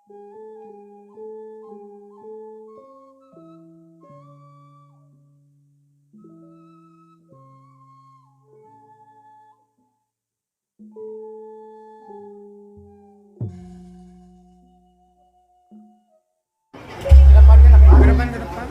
Ke depan, ke depan.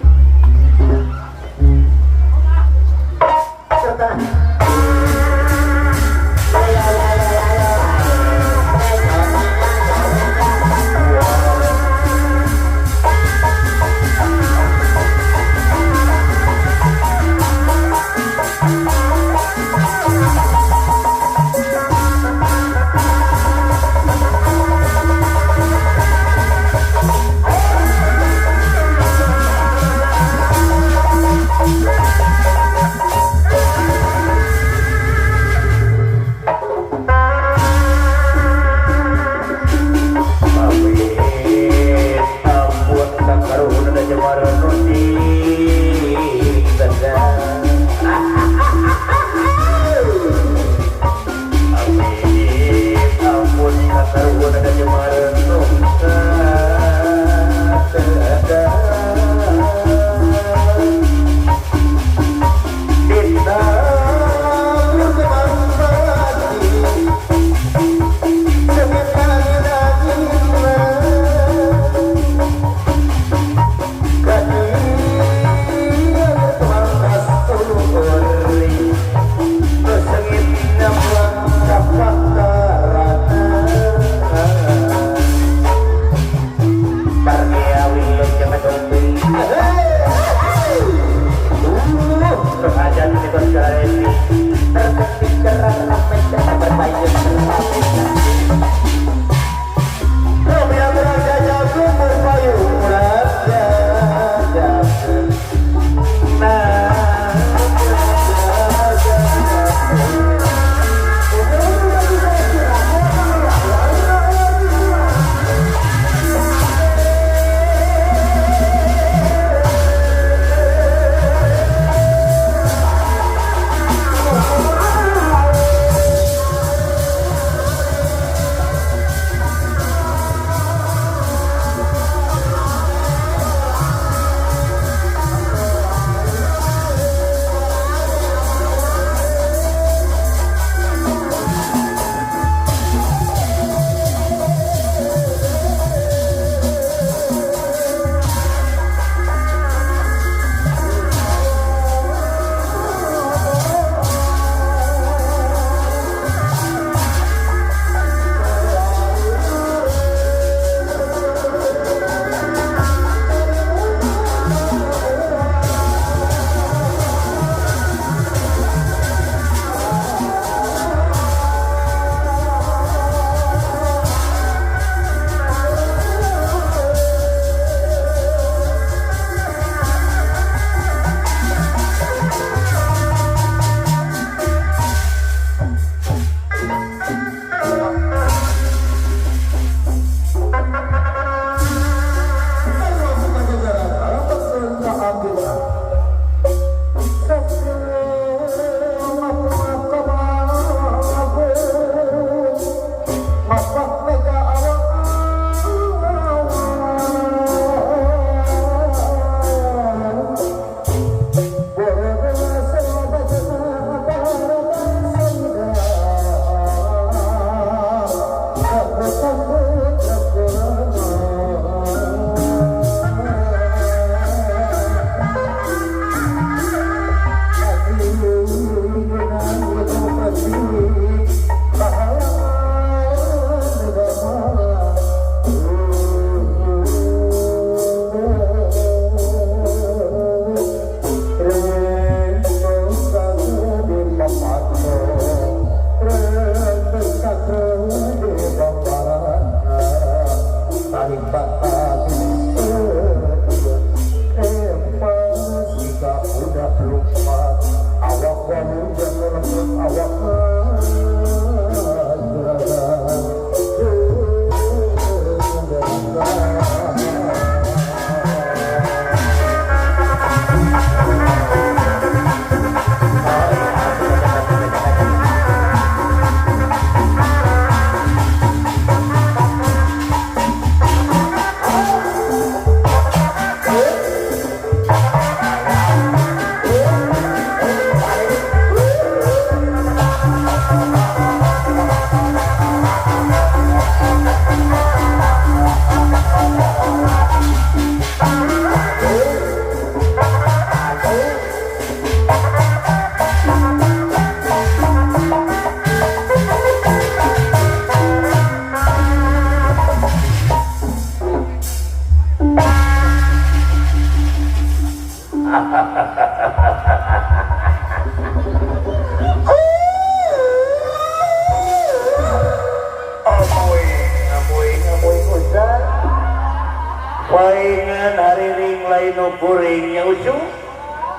Paingan hariring lain nu kuring nya Ucu.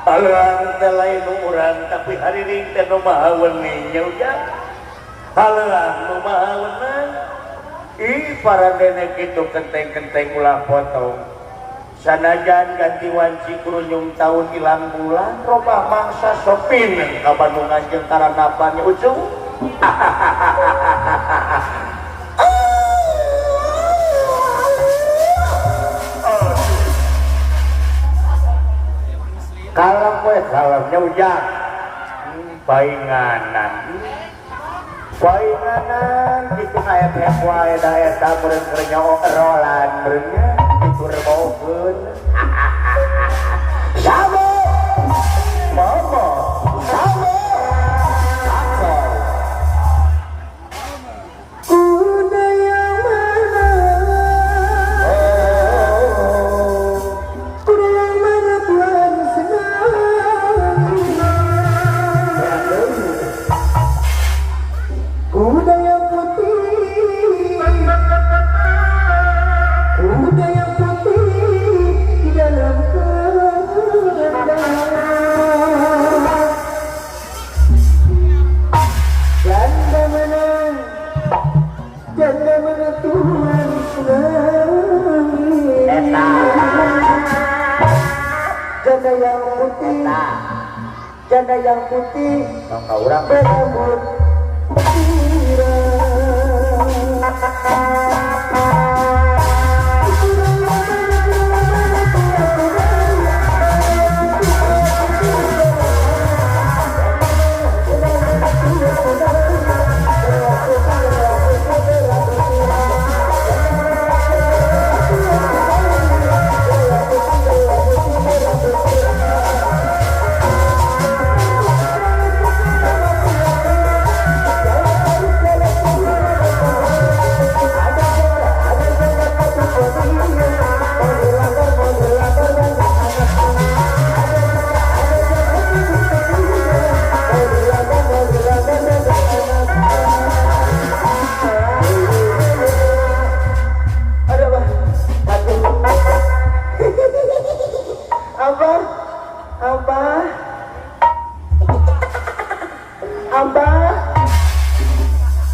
Haleuang teh lain nu urang tapi hariring teh nu maha wening nya Ujang. Haleuang nu maha wenang. Ih paradene kitu kenteng-kenteng ulah potong. Sanajan ganti wanci kurunyung tahun ilang bulan robah mangsa sopin ka Bandungan jeung karanapan nya Ucu. Kalem we kalemnya Ujang. Painganan. Painganan kitu aya wae da eta meureun keur nyaoerolan meureun nya kitu rebokeun. Sabo. Momo. Sabo. Sabo. Kuda yang mana? Kuda yang mana Tuhan senang? Kuda yang putih, kuda yang putih di dalam kandang. Janda mana? Janda mana Tuhan senangi? Eta. Janda yang putih, janda yang putih Tong ka urang. Berambut pirang. Ada apa? Aduh. Apa? Apa? Apa?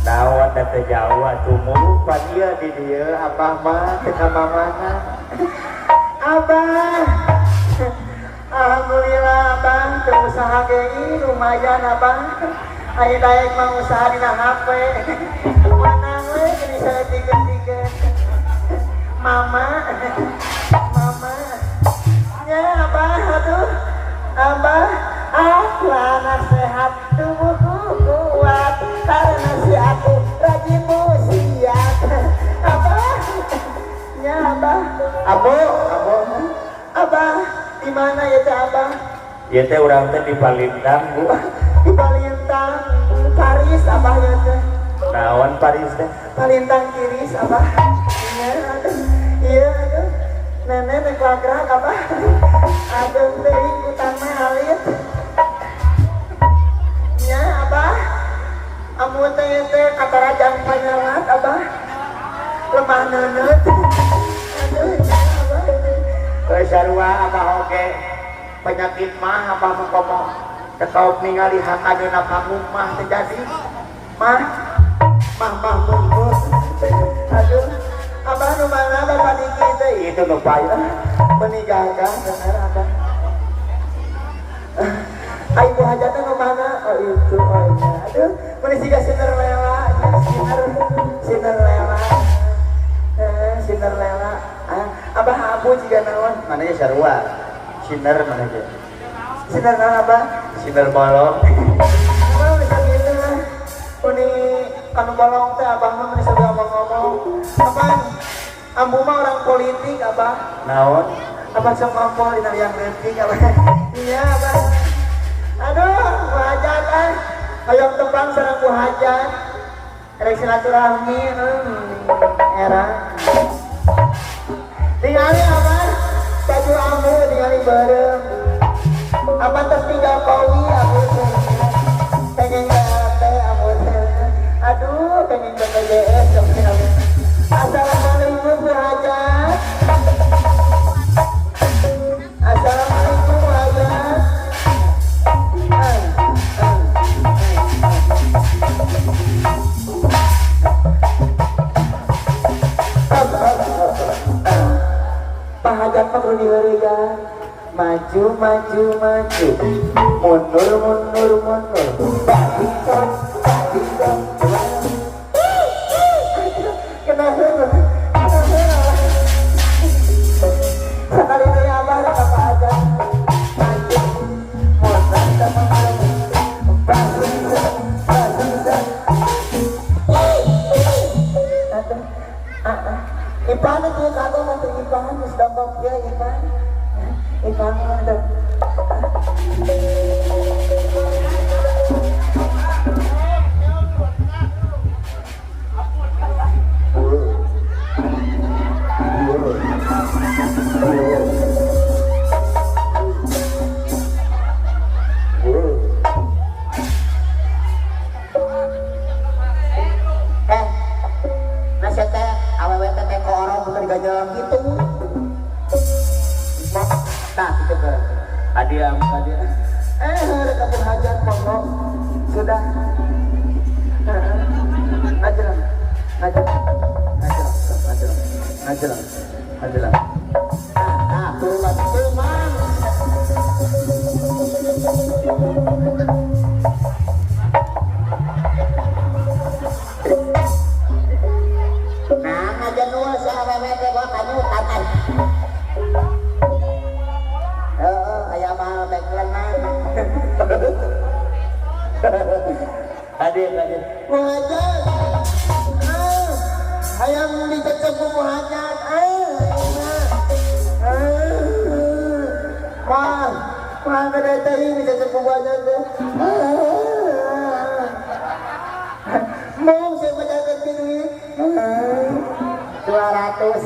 Naon da teh jauh atuh mulu pan ieu di dieu abah mah teu ka mana. Abah. Alhamdulillah abah teu usaha ge lumayan abah. Aya daek mah usaha dina HP. Menang we geuning saeutik-eutikeun. Mama. Mama. Ya abah atuh. Abah, aku anak sehat, tubuhku kuat karena si aku rajin musiat. Abah. Ya abah. Abo, abo. Abah, di mana ya teh abah? Ieu teh urang teh di Palintang, Bu. Di Palintang, Paris abah ya teh. Naon Paris teh? Palintang Kiris abah. Iya, aduh. Iya, aduh. Nenek nek lagrak abah. Aduh teuing utang mah alit. Nya abah. Amu teh teh katarajang panyalat abah. Lemah neuneut. Aduh, nya abah. Geus sarua abah oge. Penyakit mah abah mah komo teu kaop ningali hakaneuna panggung mah teu jadi. Mah, mah mah mah. Aduh, abah nu mana bapak Diki teh? Itu nu payah. Meuni gagah bener abah. Ai bu hajatna nu mana? Oh itu, oh iya. Aduh, meuni siga sinar lela, ya, sinar, sinar lela. Sinar lela. Ah, abah abu jiga naon? Mana nya sarua? Sinar mana ge? Sinar naon abah? Sinar bolong. Abah bisa gitu lah. Uni kanu bolong teh abah mah meuni sambil ngomong-ngomong. Abah, ambu mah orang politik abah. Naon? Abah sok ngompol dina liang leutik abah. Iya abah. Aduh, bu hajat ah. Hoyong tepang sareng bu hajat. Rek silaturahmi, era. Tingali abah, baju ambu tingali beureum. Abah tos tinggal kowi ambu teh. Pengen BLT ambu teh. Aduh, pengen BPJS. Assalamualaikum bu hajat. Pak Hajat mah kudu diheureuyan. Maju maju maju, mundur mundur mundur, badingkot badingkot. Kena heureuy, kena heureuy. Sekali deui abah ka Pak Hajat. Maju mundur sama maju, badingkot badingkot. Ipan itu kagum atau Ipan, geus dongkok ieu Ipan. Ipan mah teh. Eh, nasi teh awewe teh teh korong bukan diganyang gitu. Tah gitu ke. Hadiah, hadiah. Rek ka Bu Hajat monggo. Sudah. Ngajelang. Ngajelang. Ngajelang, ngajelang. Ngajelang. Ngajelang. Ah, tuman, tuman. Nah, ngajenul si awewe teh bawa kanyutan kan. Heeh, aya mah beklenan. Hadir, hadir. Bu Hajat. Ah, hayang dicecep ku Bu Hajat. Ah, ah. Wah, wah gede teh dicecep ku Bu Hajat teh. Ah. Mau saya bacakan duit. 200.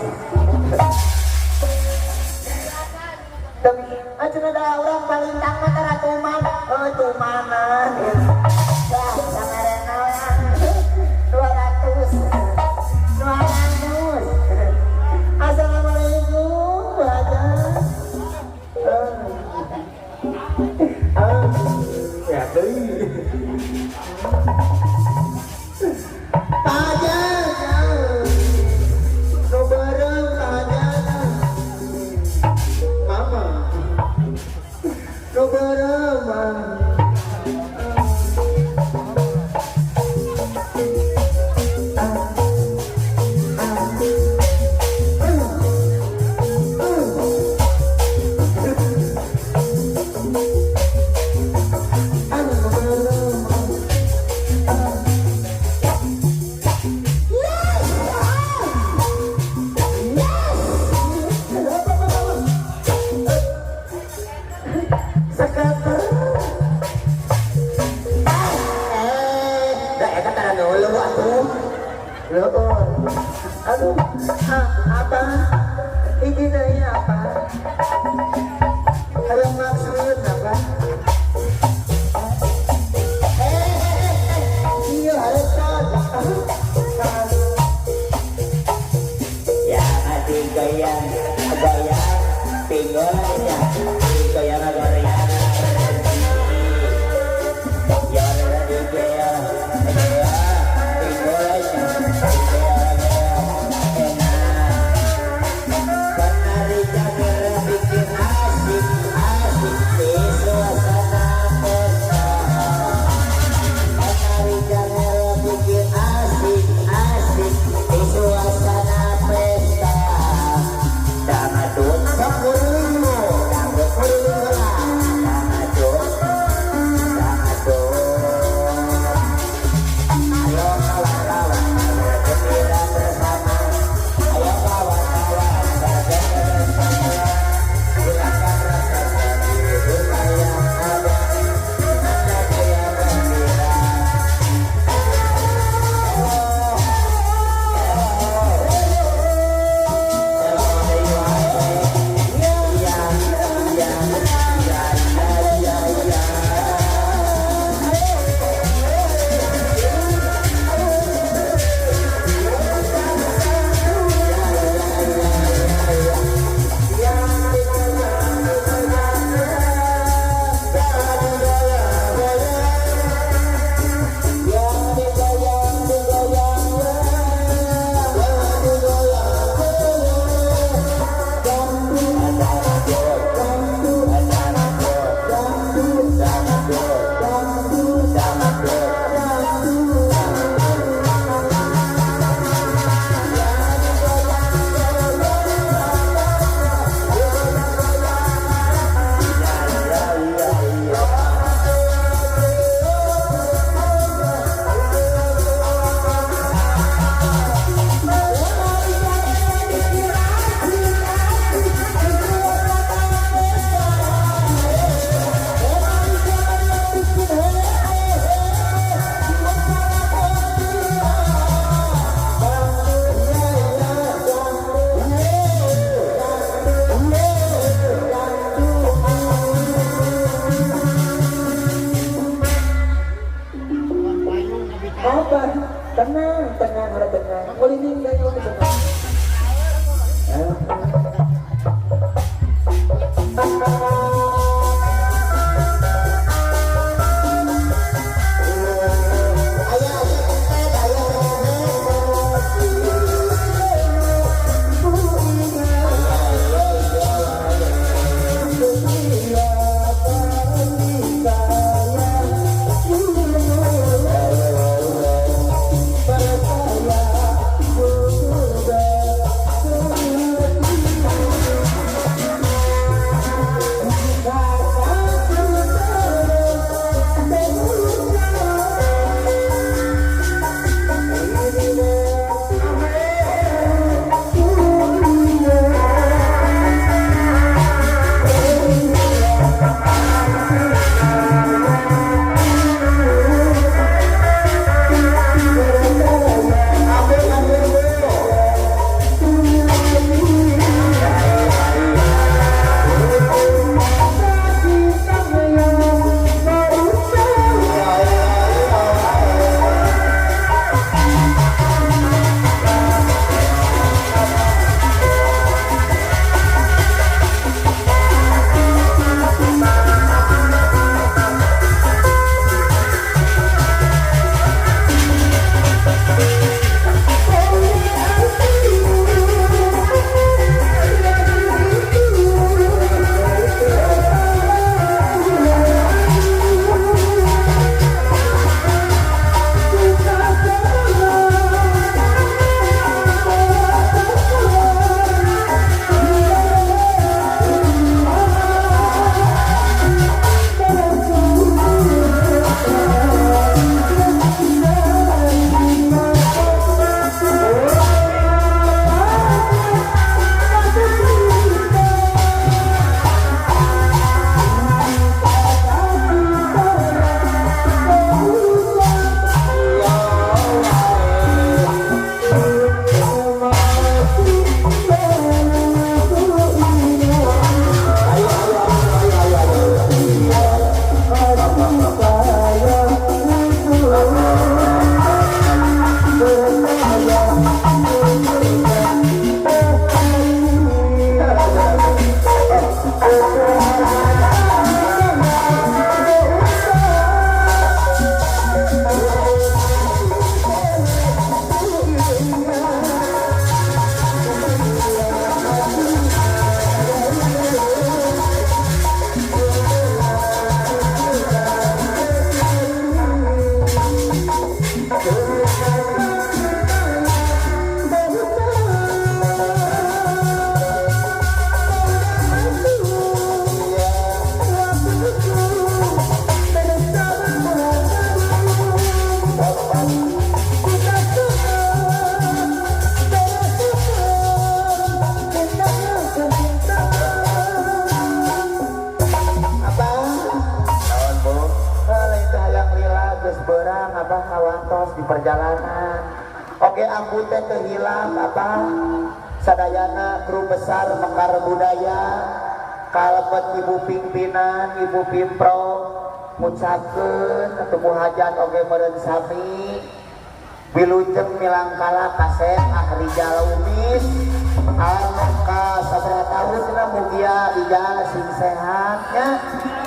Tapi aja ada orang paling tang mah tara tuman. Oh, tumanan. Dah, samarena 200. 200. Assalamualaikum, Bu Hajat. Ya deui. Pak Hajat. Nu beureum Pak Hajat. Mama. Nu beureum. Sekata. Dah eta tara nulu atuh. Leueur. Aduh, apa? Ini nanya apa? Ada maksud apa? Iya harus. Ya masih goyang, goyang, pinggulnya, goyang goyang. Ya lagi goyang, goyang, pinggulnya, goyang, enak. Penari jager bikin asik, asik di suasana pesta. Penari jager bikin asik, asik di suasana pesta. Dangdut sepuluh, dangdut sepuluh. Di perjalanan oke ambu teh teu hilap apa sadayana kru besar Mekar Budaya kalebet ibu pimpinan ibu pimpro ngucapkeun atuh Bu Hajat oge meureun sami wilujeng milangkala kasep Ahrijal Umis anu ka sabaraha tahun cenah mugia Ijal sing sehat nya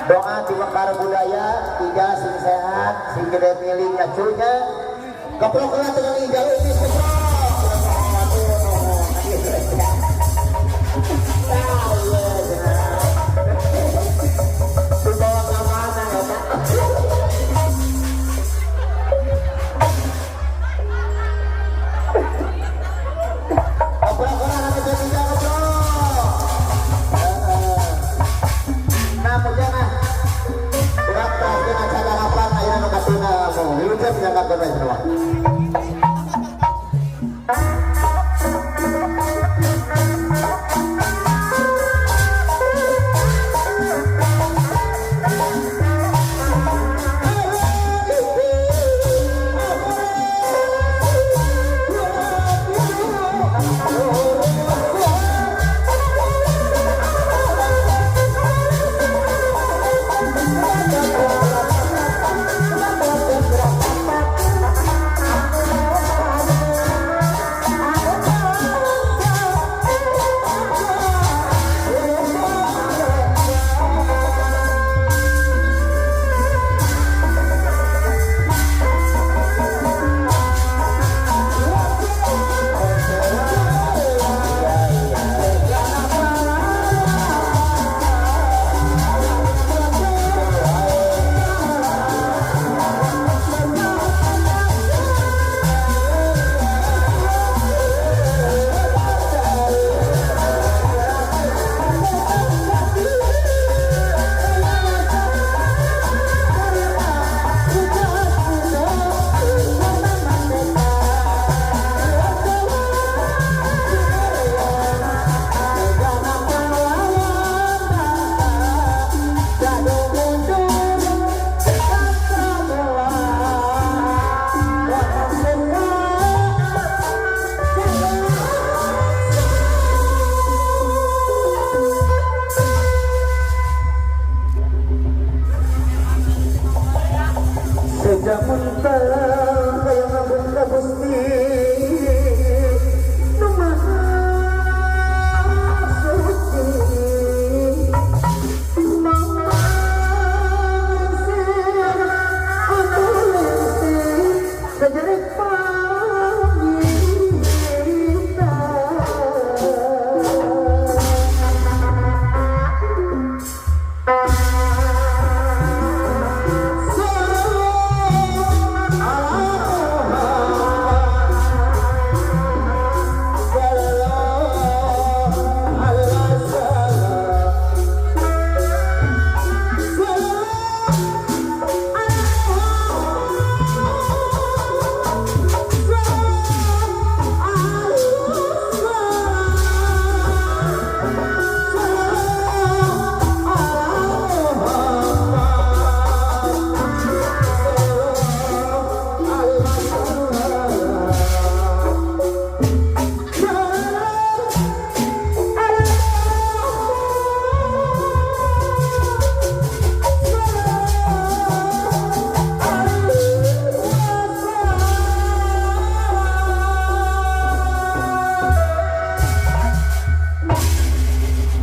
doa di Mekar Budaya Ijal sing sehat sing gede milik nyacunya keprok lah dengan Ijal Umis keprok. Dibawa ke mana ya Pak? Keprok lah nanti jadi keprok. Nah mujana urang tas dengan cadarapan ayeuna nu katuna mu wilujeng nyanggakeun we cenah. Muntah kaya ngabung ka Gusti nu Maha Suci. Mama anu lengsir sajerit pangita.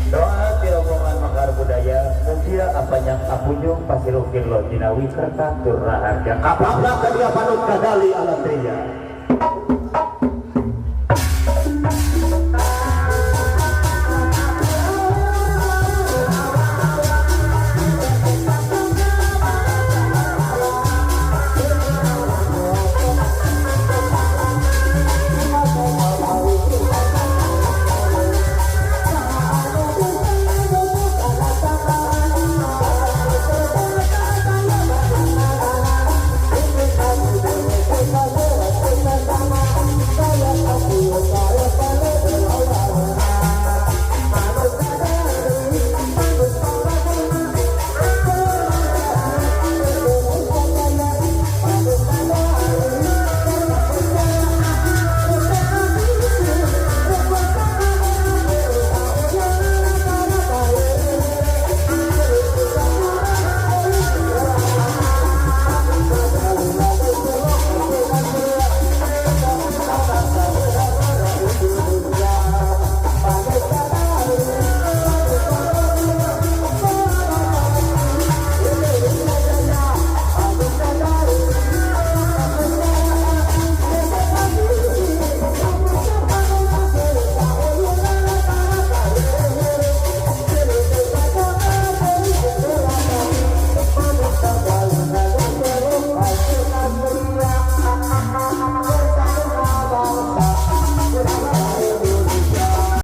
Doa ti rombongan Makar Budaya mugia apanya apunjung pasirukir lo jinawi kerta tur raharja kapablak kadia panut kadali alatria.